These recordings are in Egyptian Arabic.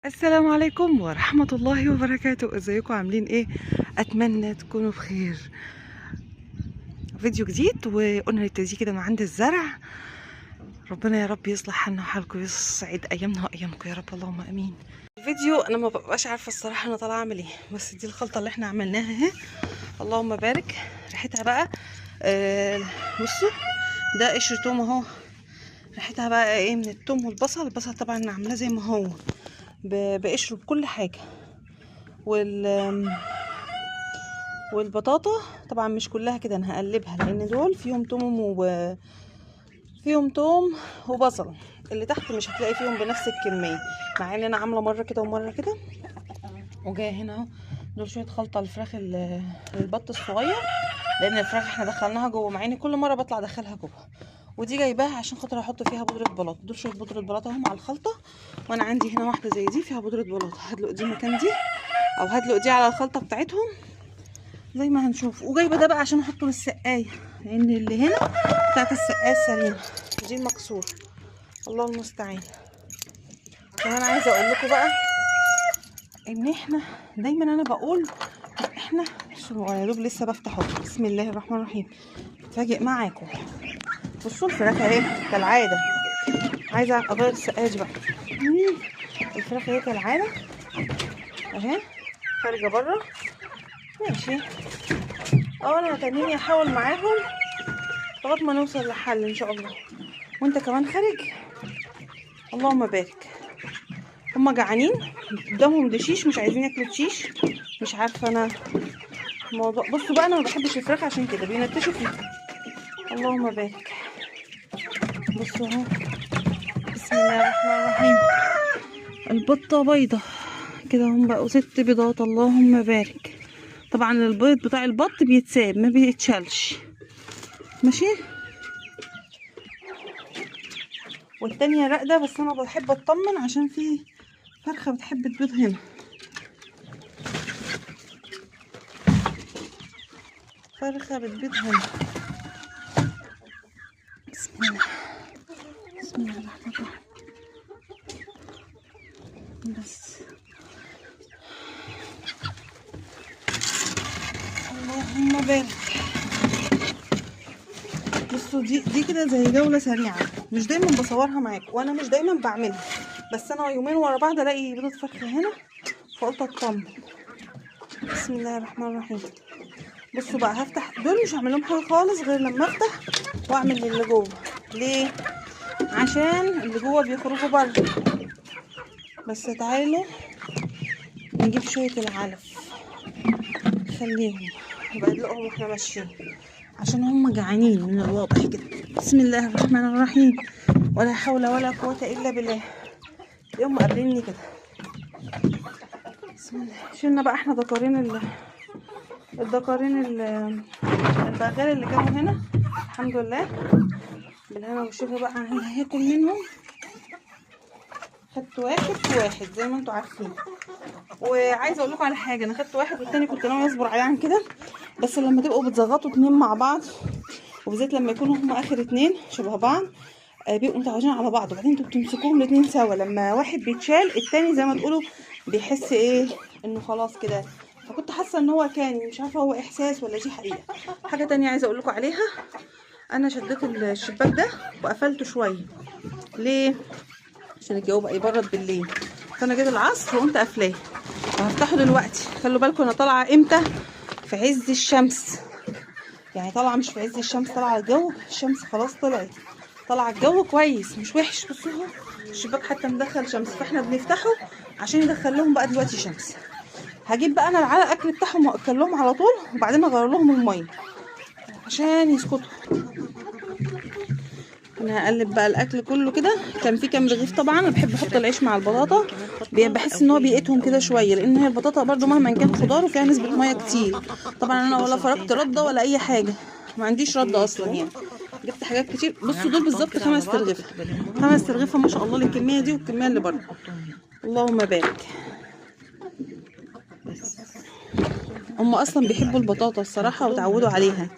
السلام عليكم ورحمة الله وبركاته. ازيكم عاملين ايه؟ اتمنى تكونوا بخير. فيديو جديد وقلنا نبتدي كده من عند الزرع. ربنا يا رب يصلح حالنا وحالكم ويسعد ايامنا وايامكم يا رب، اللهم امين. الفيديو انا ما ببقاش عارفه الصراحة انا طالعه اعمل ايه، بس دي الخلطة اللي احنا عملناها اهي، اللهم بارك. ريحتها بقى بصوا ده قشر توم اهو، ريحتها بقى ايه من التوم والبصل. البصل طبعا انا عاملاه زي ما هو بقشره بكل حاجة، والبطاطا طبعا مش كلها كده، انا هقلبها لان دول فيهم توم فيهم توم وبصل. اللي تحت مش هتلاقي فيهم بنفس الكمية، مع ان انا عامله مرة كده ومرة كده. وجاية هنا اهو دول شوية خلطه الفراخ البط الصغير، لان الفراخ احنا دخلناها جوه، مع ان كل مرة بطلع ادخلها جوه. ودي جايباها عشان خاطر احط فيها بودره بلاط. دول شوية بودره بلاط اهو مع الخلطة، وانا عندي هنا واحدة زي دي فيها بودره بلاط، هدلق دي مكان دي او هدلق دي على الخلطة بتاعتهم زي ما هنشوف. وجايبه ده بقى عشان احطه للسقايه، لان اللي هنا بتاعت السقاية السليمة دي المكسور، الله المستعان. كمان عايزه اقول لكم بقى ان احنا دايما انا بقول احنا يا دوب لسه بفتحه، بسم الله الرحمن الرحيم، اتفاجئ معاكم. بصوا الفراخ اهي كالعادة، عايزه اغير السقاية دي بقى. الفراخ اهي كالعادة اهي خارجه بره، ماشي. انا تاني احاول معاهم لغاية ما نوصل لحل ان شاء الله. وانت كمان خارج، اللهم بارك. هما جعانين قدامهم دشيش، مش عايزين ياكلوا دشيش، مش عارفه انا الموضوع. بصوا بقى انا ما بحبش الفراخ عشان كده بينتشوا فيها، اللهم بارك. بصوا اهو، بسم الله الرحمن الرحيم. البطة بيضة كده، هم بقوا 6 بيضات، اللهم بارك. طبعا البيض بتاع البط بيتساب ما بيتشالش، ماشي. والتانية راقده، بس انا بحب اطمن عشان في فرخة بتحب تبيض هنا. فرخة بتبيض هنا. بسم الله، بسم الله الرحمن الرحيم. بس اللهم بارك. بصوا دي كده زي جولة سريعة، مش دايما بصورها معاكم وانا مش دايما بعملها، بس انا يومين ورا بعض الاقي بيضة فرخة هنا فقلت اطمن. بسم الله الرحمن الرحيم. بصوا بقى هفتح دول، مش هعمل لهم حاجة خالص غير لما افتح واعمل اللي جوه. ليه؟ عشان اللي جوه بيخرجوا بره. بس تعالوا نجيب شوية العلف، خليهم نبقى واحنا ماشيين عشان هم جعانين من الواضح كده. بسم الله الرحمن الرحيم، ولا حول ولا قوة الا بالله. يوم قابليني كده، بسم الله. شلنا بقى احنا دكارين الدكارين البغال اللي كانوا هنا، الحمد لله بالهنا والشفا. بقى هاكل منهم، خدت واحد واحد زي ما انتوا عارفين. وعايزه اقول لكم على حاجة، انا خدت واحد والتاني كنت ناوية اصبر عليه عن كده، بس لما تبقوا بتزغطوا 2 مع بعض، وبالذات لما يكونوا هما اخر 2 شبه بعض، بيبقوا متعودين على بعض، وبعدين انتوا بتمسكوهم الاتنين سوا. لما واحد بيتشال التاني زي ما تقولوا بيحس ايه انه خلاص كده. فكنت حاسه ان هو كان مش عارفه هو احساس ولا دي حقيقة. حاجة تانية عايزه اقول لكم عليها، انا شديت الشباك ده وقفلته شوية. ليه؟ عشان الجو بقى يبرد بالليل. فانا جيت العصر وقمت قافلاه، وهفتحه دلوقتي. خلوا بالكم انا طالعه امتى؟ في عز الشمس، يعني طالعه مش في عز الشمس، طالعه الجو الشمس خلاص طلعت، طالعه الجو كويس مش وحش. بصوا الشباك حتى مدخل شمس، فاحنا بنفتحه عشان يدخل لهم بقى دلوقتي شمس. هجيب بقى انا الاكل بتاعهم واكل لهم على طول، وبعدين اغير لهم المية عشان يسكتوا. انا هقلب بقى الاكل كله كده. كان في كام رغيف، طبعا انا بحب احط العيش مع البطاطا، بحس ان هو بيقتهم كده شوية، لان هي البطاطا برده مهما كان خضار وفيها نسبه مية كتير. طبعا انا ولا فرقت رده ولا اي حاجة، ما عنديش رده اصلا يعني، جبت حاجات كتير. بصوا دول بالظبط 5 ترغيفه، 5 ترغيفه ما شاء الله للكميه دي والكميه اللي بره، اللهم بارك. هم اصلا بيحبوا البطاطا الصراحة وتعودوا عليها.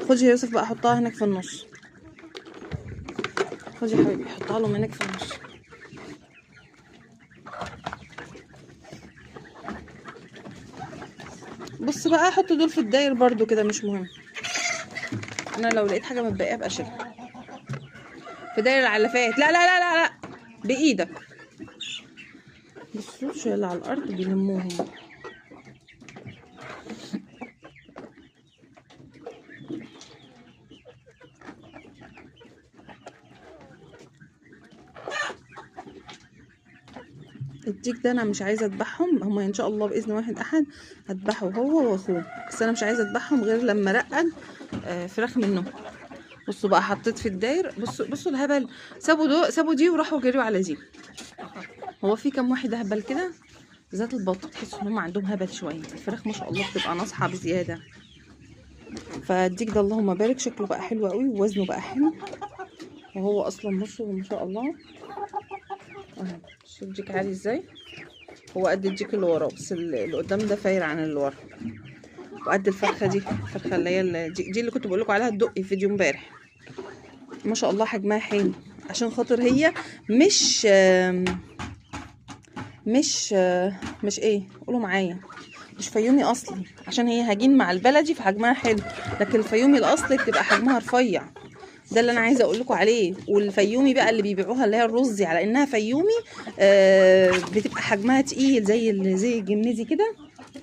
خد يا يوسف بقى حطها هناك في النص. خد يا حبيبي حطها لهم هناك في النص. بص بقى حط دول في الداير برضو كده، مش مهم. انا لو لقيت حاجة متبقيه ابقى اشيلها في داير العلافات. لا لا لا لا لا بايدك. بصوا شوية اللي على الارض بيلموهم. الديك ده انا مش عايزه اذبحهم، هما ان شاء الله باذن واحد احد هذبحه هو واخوه، بس انا مش عايزه اذبحهم غير لما ارقد فراخ منهم. بصوا بقى حطيت في الداير. بصوا بصوا الهبل، سابوا دو سابوا دي وراحوا جريوا على دي. هو في كام واحد هبل كده؟ بالذات البط تحسوا ان هم عندهم هبل شوية. الفراخ ما شاء الله بتبقى ناصحه بزيادة. فالديك ده اللهم بارك شكله بقى حلو قوي ووزنه بقى حلو، وهو اصلا بصوا ما شاء الله اهو. شوف الديك عالي ازاي، هو قد الديك اللي وراه، بس اللي قدام ده فاير عن اللي ورا. وقد الفرخه دي، الفرخه اللي هي دي اللي كنت بقول لكم عليها الدقي في فيديو امبارح، ما شاء الله حجمها حلو، عشان خاطر هي مش مش مش ايه قولوا معايا، مش فيومي اصلي، عشان هي هجين مع البلدي فحجمها حلو، لكن الفيومي الاصلي بتبقى حجمها رفيع. ده اللي انا عايزه اقول لكم عليه. والفيومي بقى اللي بيبيعوها اللي هي الرزي على انها فيومي، بتبقى حجمها تقيل زي الجميزي كده،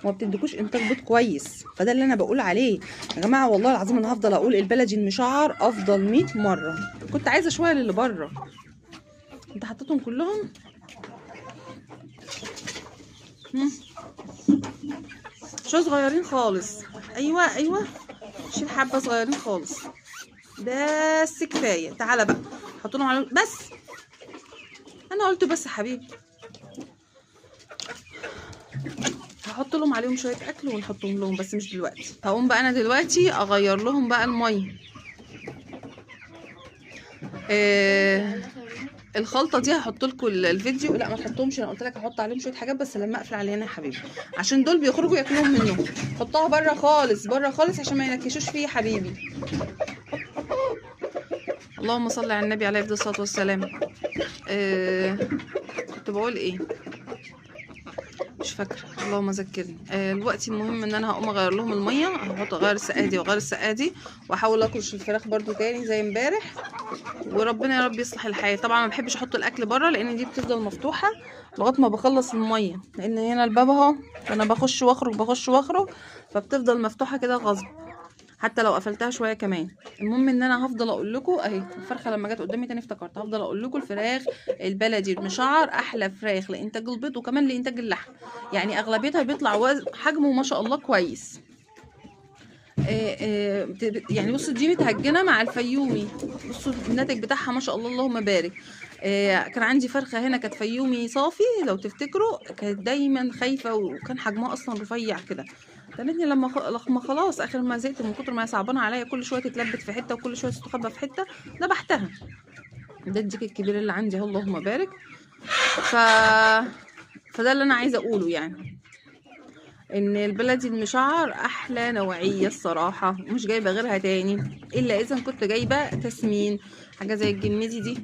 وما بتديكوش انتاج بيض كويس. فده اللي انا بقول عليه يا جماعة، والله العظيم انا هفضل اقول البلدي المشعر افضل 100 مرة. كنت عايزه شوية للي بره، انت حطيتهم كلهم؟ شوية صغيرين خالص. ايوه ايوه شيل حبه صغيرين خالص بس كفاية. تعالى بقى حط لهم على بس، انا قلت بس يا حبيبي. هحط لهم عليهم شوية اكل ونحطهم لهم، بس مش دلوقتي. هقوم بقى انا دلوقتي اغير لهم بقى المية. الخلطة دي هحط لكم الفيديو. لا ما تحطهمش، انا قلت لك هحط عليهم شوية حاجات بس لما اقفل علينا يا حبيبي، عشان دول بيخرجوا ياكلوهم منهم. حطها بره خالص، بره خالص، عشان ما ينكشوش فيه يا حبيبي. اللهم صل على النبي عليه الصلاة والسلام. كنت بقول ايه مش فاكره، اللهم ذكرني. الوقت المهم ان انا هقوم اغير لهم المية، هحط اغير السقاية دي واغير السقاية دي، واحاول اكرش الفراخ برده تاني زي امبارح، وربنا يا رب يصلح الحال. طبعا ما بحبش احط الاكل بره لان دي بتفضل مفتوحة لغاية ما بخلص المية، لان هنا الباب اهو، فانا بخش واخرج بخش واخرج، فبتفضل مفتوحة كده غصب حتى لو قفلتها شوية كمان. المهم ان انا هفضل اقول لكم اهي الفرخه لما جت قدامي تاني افتكرت، هفضل اقول لكم الفراخ البلدي المشعر احلى فراخ لانتاج البيض وكمان لانتاج اللحم، يعني اغلبيتها بيطلع حجمه ما شاء الله كويس. يعني بصوا دي متهجنه مع الفيومي، بصوا الناتج بتاعها ما شاء الله اللهم بارك. كان عندي فرخة هنا كانت فيومي صافي لو تفتكروا، كانت دايما خايفة وكان حجمها اصلا رفيع كده. تنتني لما خلاص اخر ما زهقت من كتر ما هي صعبانه عليا، كل شوية تتلبت في حتة وكل شوية تستخبى في حتة، ذبحتها. ده الديك الكبير اللي عندي اهو اللهم بارك. فده اللي انا عايزه اقوله، يعني ان البلدي المشعر احلى نوعية الصراحة، مش جايبه غيرها تاني الا اذا كنت جايبه تسمين حاجة زي الجميزي دي.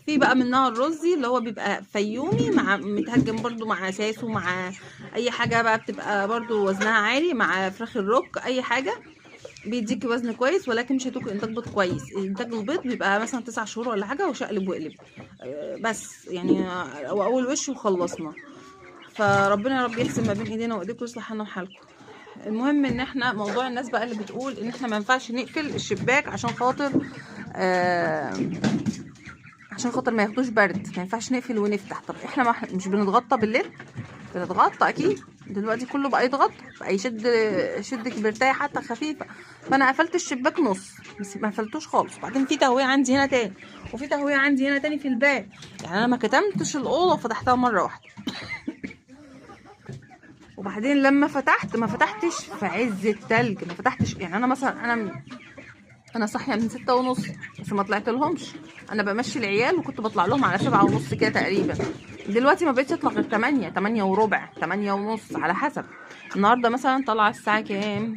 في بقى منها الرزي اللي هو بيبقى فيومي مع متهجم برضو مع اساسه مع اي حاجة بقى، بتبقى برضو وزنها عالي مع فراخ الرك اي حاجة، بيديكي وزن كويس، ولكن مش هتاكل انتاج بيض كويس. انتاج البيض بيبقى مثلا 9 شهور ولا حاجة وشقلب وقلب، بس يعني واول وش وخلصنا. فربنا يا رب يحسن ما بين ايدينا وايديكم ويصلح حالنا وحالكم. المهم ان احنا موضوع الناس بقى اللي بتقول ان احنا ما ينفعش نقفل الشباك عشان خاطر عشان خاطر ما ياخدوش برد، ما ينفعش نقفل ونفتح. طب احنا ما مش بنتغطى بالليل؟ بنتغطى اكيد. دلوقتي كله بقى يتغطى، بقى يشد كبرتايه حتى خفيفة. فانا قفلت الشباك نص بس ما قفلتوش خالص. وبعدين في تهوية عندي هنا تاني، وفي تهوية عندي هنا تاني في الباب، يعني انا ما كتمتش الاوضة وفتحتها مرة واحدة. وبعدين لما فتحت ما فتحتش في عز التلج، ما فتحتش يعني انا مثلا انا صاحية من 6:30 بس ما طلعت لهمش، انا بمشي العيال وكنت بطلع لهم على 7:30 كده تقريبا. دلوقتي ما بقتش اطلع غير 8، 8:15، 8:30 على حسب. النهارده مثلا طالعه الساعة كام؟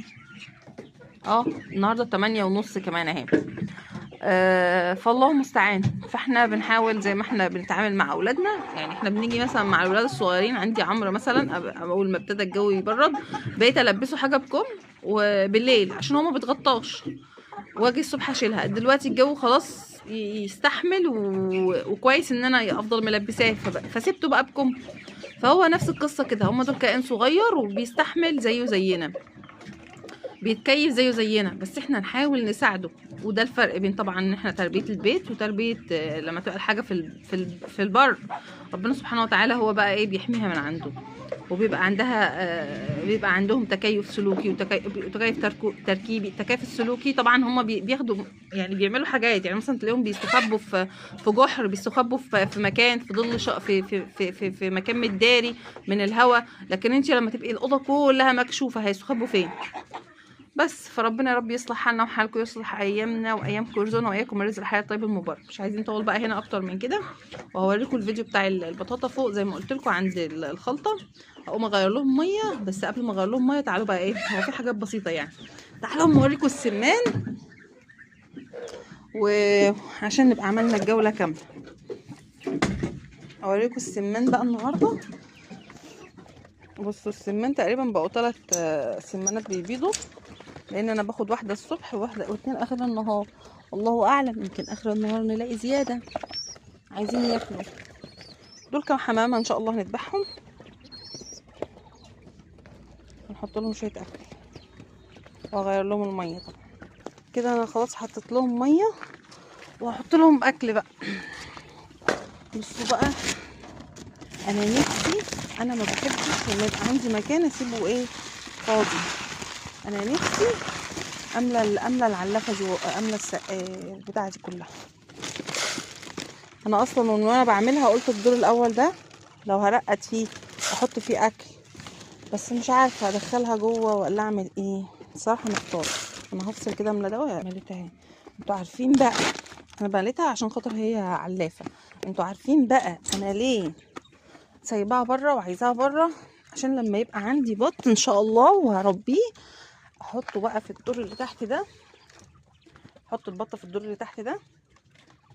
النهارده 8:30 كمان اهي. فالله المستعان. فاحنا بنحاول زي ما احنا بنتعامل مع اولادنا، يعني احنا بنيجي مثلا مع الاولاد الصغيرين، عندي عمرو مثلا اول ما ابتدى الجو يبرد بقيت البسه حاجة بكم وبالليل عشان هو ما بيتغطاش، واجي الصبح اشيلها. دلوقتي الجو خلاص يستحمل وكويس ان انا افضل ملبساه، فسيبته بقى بكم. فهو نفس القصة كده، هما دول كائن صغير وبيستحمل زيه زينا، بيتكيف زيه زينا، بس احنا نحاول نساعده. وده الفرق بين طبعا ان احنا تربيه البيت وتربيه لما تبقى الحاجة في البر. ربنا سبحانه وتعالى هو بقى ايه بيحميها من عنده، وبيبقى عندها بيبقى عندهم تكيف سلوكي وتكيف تركيبي. التكيف السلوكي طبعا هم بياخدوا يعني بيعملوا حاجات، يعني مثلا تلاقيهم بيستخبوا في جحر، بيستخبوا في مكان في ظل في في في في مكان متداري من الهواء. لكن انت لما تبقي الاوضة كلها مكشوفة هيستخبوا فين؟ بس فربنا يا رب يصلح حالنا وحالكم، يصلح ايامنا وايامكم، يرزقنا واياكم الرزق الحياة الطيب المبارك. مش عايزين نطول بقى هنا اكتر من كده، وهوريكم الفيديو بتاع البطاطا فوق زي ما قلت لكم عند الخلطة. هقوم اغير لهم مية، بس قبل ما اغير لهم مية تعالوا بقى ايه، هو في حاجات بسيطة يعني. تعالوا اوريكم السمان، وعشان نبقى عملنا الجولة كاملة. اوريكم السمان بقى النهارده. بصوا السمان تقريبا بقوا 3 سمانات بيبيضوا، لان انا باخد واحدة الصبح وواحدة واتنين اخر النهار. الله اعلم يمكن اخر النهار نلاقي زيادة عايزين ياكلوا. دول كام حمامه ان شاء الله هنذبحهم، ونحط لهم شوية اكل واغير لهم المية. طبعا كده انا خلاص حطيت لهم مية وهحط لهم اكل بقى. بصوا بقى انا نفسي، انا ما بحبش لما يبقى عندي مكان اسيبه ايه فاضي. انا نفسي املى العلافه دي، املى البتاعه دي كلها. انا اصلا من وانا بعملها قلت الدور الاول ده لو هرقد فيه احط فيه اكل، بس مش عارفه ادخلها جوه ولا اعمل ايه صراحة، محتارة. انا هفصل كده املى ده ومليتها اهي. انتوا عارفين بقى انا بليتها عشان خاطر هي علافه. انتوا عارفين بقى انا ليه سايباها بره وعايزاها بره؟ عشان لما يبقى عندي بط ان شاء الله وهربيه احطه بقى في الدور اللي تحت ده، احط البطة في الدور اللي تحت ده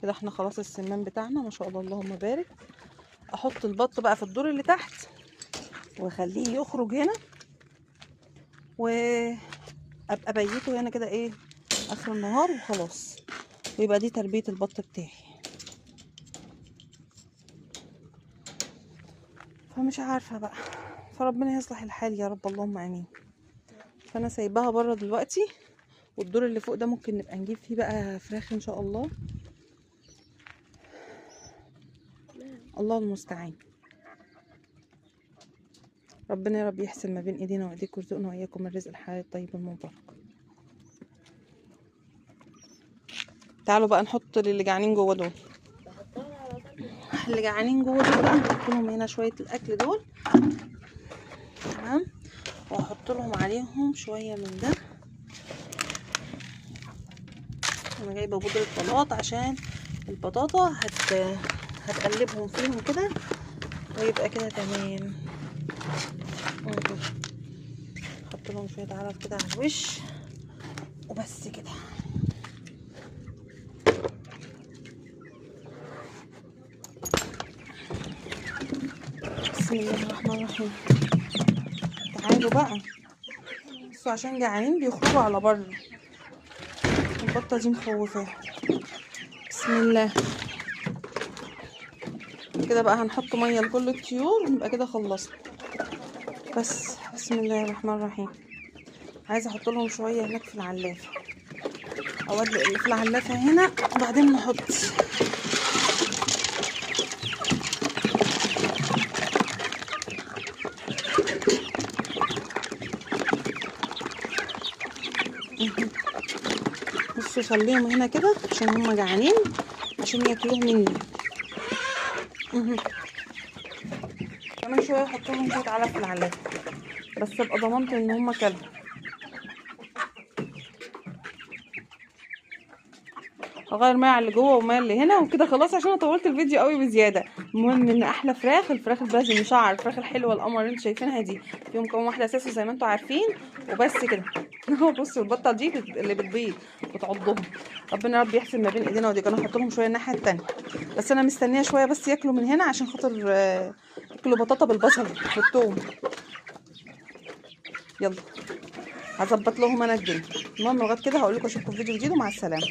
كده. احنا خلاص السمان بتاعنا ما شاء الله اللهم بارك. احط البط بقى في الدور اللي تحت واخليه يخرج هنا، وابقى بيته هنا كده ايه اخر النهار وخلاص، ويبقى دي تربيه البط بتاعي. فمش عارفه بقى، فربنا يصلح الحال يا رب اللهم امين. فانا سايباها بره دلوقتي، والدور اللي فوق ده ممكن نبقى نجيب فيه بقى فراخ ان شاء الله. الله المستعان. ربنا يا رب يحسن ما بين ايدينا وايديكم ويرزقنا واياكم الرزق الحلال الطيب المبارك. تعالوا بقى نحط للي جعانين جوه دول، اللي جعانين جوه دول بقى نحط لهم هنا شوية الاكل دول، تمام. واحط لهم عليهم شوية من ده. انا جايبه بودره بلاط عشان البطاطا هتقلبهم فيهم كده ويبقى كده تمام. احط لهم شوية علف كده على الوش وبس كده. بسم الله الرحمن الرحيم. تعالوا بقى بصوا، عشان جعانين بيخرجوا على بره، البطة دي مخوفاهم. بسم الله. كده بقى هنحط مية لكل الطيور ونبقى كده خلصنا. بس بسم الله الرحمن الرحيم. عايزه احط لهم شوية هناك في العلافه، اودي اللي في العلافه هنا وبعدين نحط. بصوا خليهم هنا كده عشان هم جعانين، عشان ياكلوه مني. كمان شوية احط لهم شوية علف في العلافه، بس ابقى ضمنت ان هم كلوا. اغير مية على اللي جوه ومية اللي هنا وكده خلاص، عشان انا طولت الفيديو قوي بزيادة. المهم ان احلى فراخ، الفراخ البلدي المشعر، الفراخ الحلوة القمر اللي انتوا شايفينها دي، فيهم كام واحدة اساسا زي ما انتوا عارفين. وبس كده. اهو بصوا البطة دي اللي بتبيض بتعضهم. ربنا يا رب يحسن ما بين ايدينا ودي. انا هحط لهم شوية الناحية التانية، بس انا مستنيه شوية بس ياكلوا من هنا عشان خاطر ياكلوا بطاطا بالبصل والثوم. يلا هظبط لهم انا الدنيا. المهم لغاية كده هقول لكم اشوفكم في فيديو جديد، ومع السلامة.